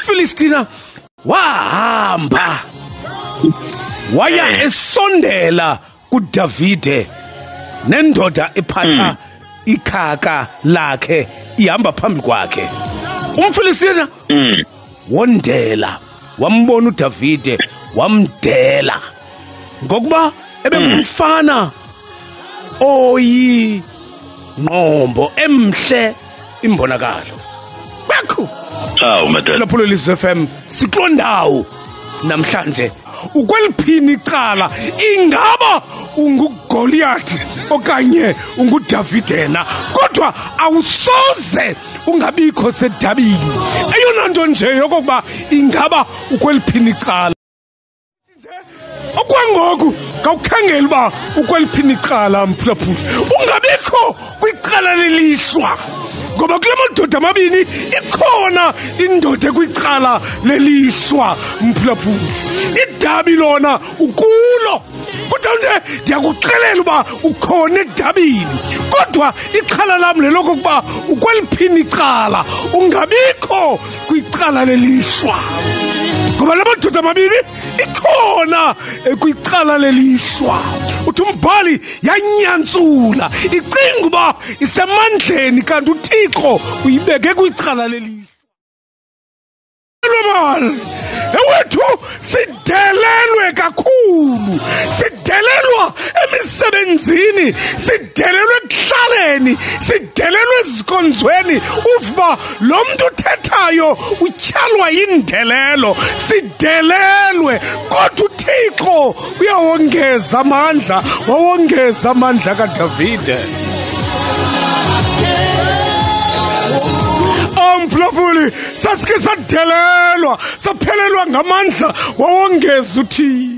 Umfilistina wahamba waya esondela kuDavide nendoda ephatha ikhaka lakhe ihamba phambi kwakhe. Umfilistina wondela, wambona uDavide wamdela, ngokuba ebengumfana oyi ngqombo emhle imbonakalo. Bakho awu madodana, lapho Lizwe FM sikulondawo namhlanje. Ukweliphini icala, ingaba unguGoliath okanye unguDavidena, kodwa awusoze ungabikho sedabini. Eyona nto nje yokokuba ingaba ukweliphini icala. Okwangoku kawukhangela uba ukweliphini icala, mphulaphula, ungabikho kwicala lelishwa, ngoba kule madoda amabini ikhona indoda ekwicala lelishwa, mphulaphula. Idabi lona ukulo, kodwa nje ndiyakuxelela uba ukhona edabini, kodwa ixhala lam lelokokuba ukweliphini icala, ungabikho kwicala lelishwa, ngoba la madoda amabini ikhona kwicala lelishwa. Uthi umbhali yanyantsula icinga uba isemandleni, kanti uThixo uyibeke kwicala lelishwa. Ewethu sidelelwe kakhulu, sidelelwa emisebenzini, sidelelwe ekuhlaleni, sidelelwe ezikonzweni. Uva lo mntu uthethayo utyhalwa yindelelo, sidelelwe, kodwa uThixo uyawongeza amandla, wawongeza amandla kaDavide. Mphulaphuli, sasike sadelelwa, saphelelwa ngamandla, wawongeza uThixo.